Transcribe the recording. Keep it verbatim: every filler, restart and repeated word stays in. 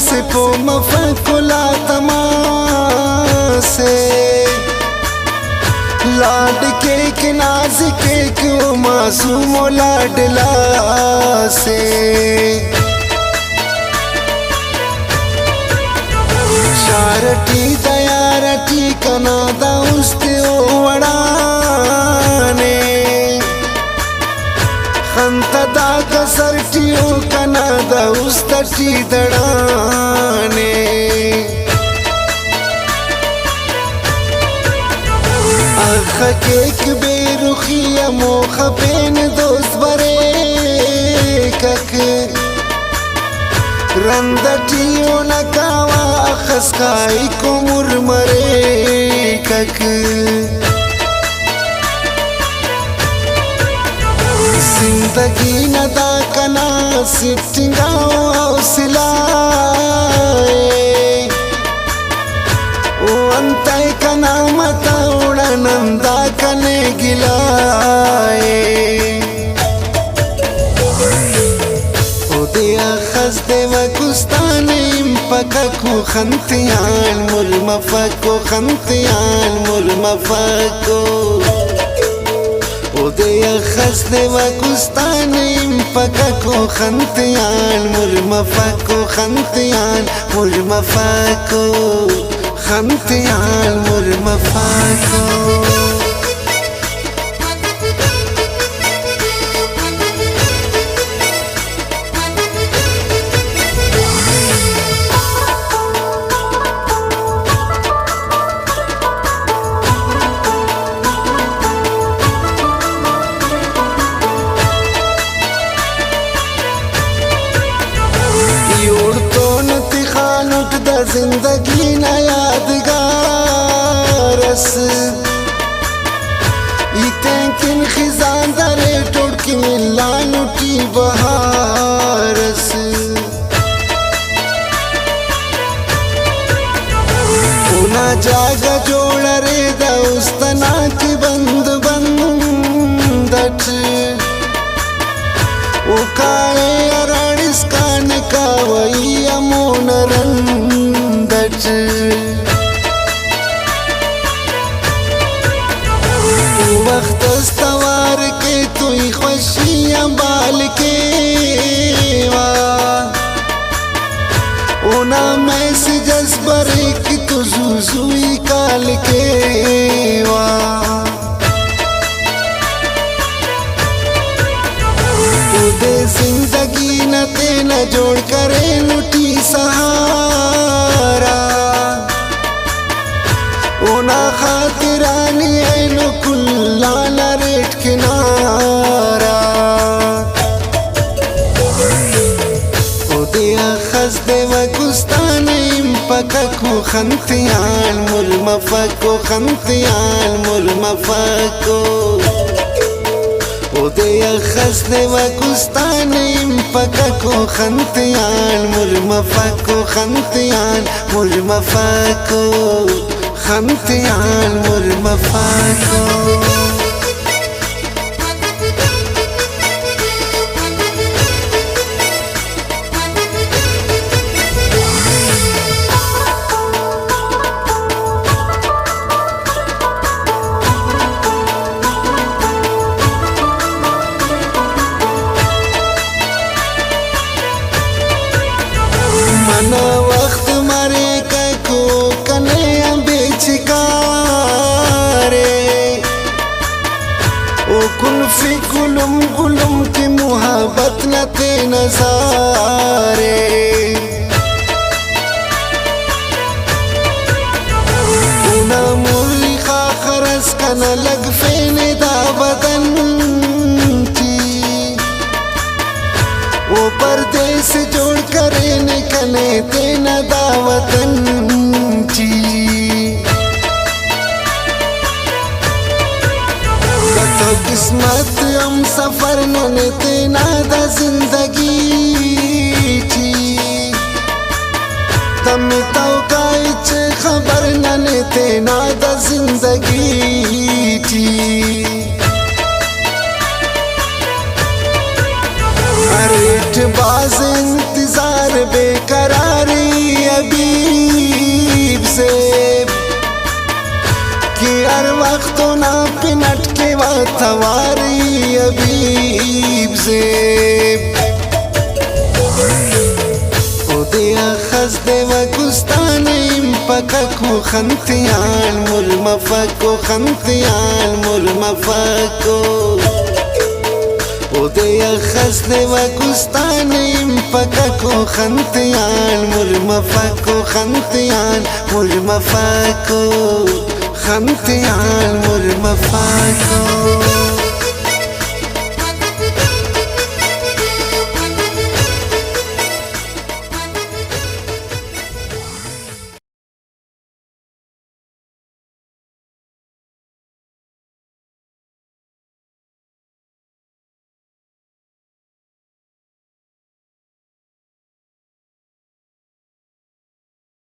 اسہ پہہ مفک و لاتما سے۔ لاڈ کیک ناز کیک او معصوم و لاڈلا سے۔ شار ٹی دیار ٹی کنا دا است او وڑانے۔ خن تا دا کسر ٹی او کنا دا است ٹی دڑانے۔ اخہ کیک بے رخی آ موخہ پین دوست بریکک۔ رند ٹی اونا کاوا اخس کائک و مر مریکک۔ زندگی نا دا کنا سٹنگا حوصلہ ءِ۔ او انتئے کنا متوڑا نن دا کنے گلائے۔ اودے اخس دے و گستان ہنپکک او خن تیان مر مفک، او خن تیان مر مفک او۔ اودے اخس دے و گستان ہنپکک او خن تیان مر مفک، او خن تیان مر مفک او، خن تیان مر مفک او۔ ای اوڑتون تخانٹ دا زندگی نا یادگار اس۔ ای تینکن خزان دریٹ، اوڑکن الانٹ ای بہار اس۔ اونا جاگہ جوڑ ارے دا است انا کہ بند بند اٹ۔ او کائے ہراڑ اسکان کاوہ ای ہمون رند اٹ۔ او وخت اس توار کے تو ای خوشی آن بال کیوا۔ اونا میسج اس بریک تو زو زو ای کال کیوا۔ اودے زندگی نا تینا جوڑ کرینٹ ای سہارا۔ اونا خاطر آن ای اینو کل آن اریٹ کنارہ۔ اودے اخس دے و گستان ہنپکک او خن تیان مر مفک، او خن تیان مر مفک او۔ اودے اخس دے و گستان ہنپکک او خن تیان مر مفک او، خن تیان مر مفک او، خن تیان مر مفک او۔ منہ وخت مریکہ کو کنے آن بے چکارے۔ او کلفی گلم گلم کہ محبت نا تینا زارے۔ اونا مری خاخر اس کنا لگفینے دا بدن ٹی۔ او پردیس جوڑ کرینے کنے تینا دا وطن ٹی۔ کتو قسمت ہم سفر ننے تینا دا زندگی ٹی۔ تمتو کا ہچ خبر ننے تینا دا زندگی ٹی۔ اریٹ بھاز انتظار بے قراری تواری حبیب زیب۔ اودے اخس دے و گستان ہم پکک و خنتیان مر مفک و خنتیان مر مفک و۔ اودے اخس دے و گستان ہم پکک و خنتیان مر مفک و خنتیان مر مفک و۔ خنتیان مر مفک و۔